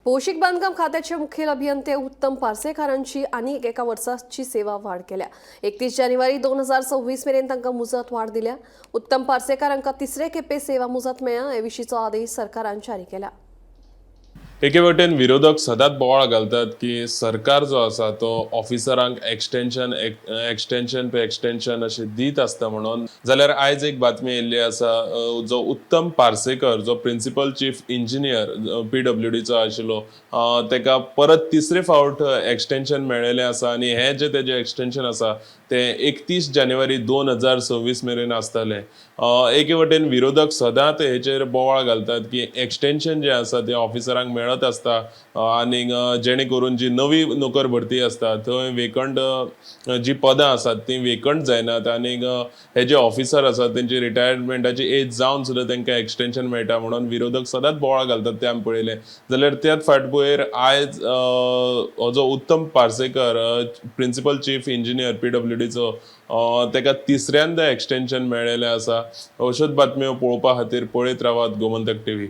भौशीक बांदकाम खात्याचे मुखेल अभियंते उत्तम पार्सेकार हांची आनीक एका वर्साची सेवा वाड केल्या. 31 जानेवारी 2026 मेरेन तांकां मुजत वाड दिल्या. उत्तम पार्सेकार हांकां तिसरे खेपे सेवा मुजत मेळ्ळ्या. हे विशींचो आदेश सरकारान जारी केला. एके वटेन विरोधक सदांच बोवाळ घालतात की सरकार जो आसा तो ऑफिसरांक एक्सटेन्शन, एक्सटेन्शन पे एक्सटेन्शन अशें दीत आसता म्हणून. जाल्यार आयज एक बातमी येयल्ली आसा, जो उत्तम पार्सेकर, जो प्रिन्सिपल चीफ इंजिनियर पीडब्ल्यूडीचो आशिल्लो, तेका परत तिसरे फावट एक्सटेन्शन मेळिल्लें आसा आनी हें जें तेजें एक्सटेन्शन आसा तें 31 जानेवारी 2026 मेरेन आसतलें. एके वटेन विरोधक सदांच हेचेर बोवाळ घालतात की एक्सटेन्शन जें आसा तें ऑफिसरांक मेळत आसता आनीक जेणे करून जी नवी नोकर भरती आसता थंय वेकंट जी पदां आसात तीं वेकंट जायनात आनीक हे जे ऑफिसर आसात तेंची रिटायरमेंटाची एज जावन सुद्दां तांकां एक्सटेन्शन मेळटा म्हणून विरोधक सदांच बोवाळ घालतात तें आमी पळयलें. जाल्यार त्याच फाटभुंयेर आयज हो जो उत्तम पार्सेकर, प्रिन्सिपल चीफ इंजिनियर पीडब्ल्यूडीचो, तेका तिसऱ्यांदा एक्सटेन्शन मेळिल्लें आसा. अश्योच बातम्यो पळोवपा खातीर पळयत रावात गोमंतक टीव्ही.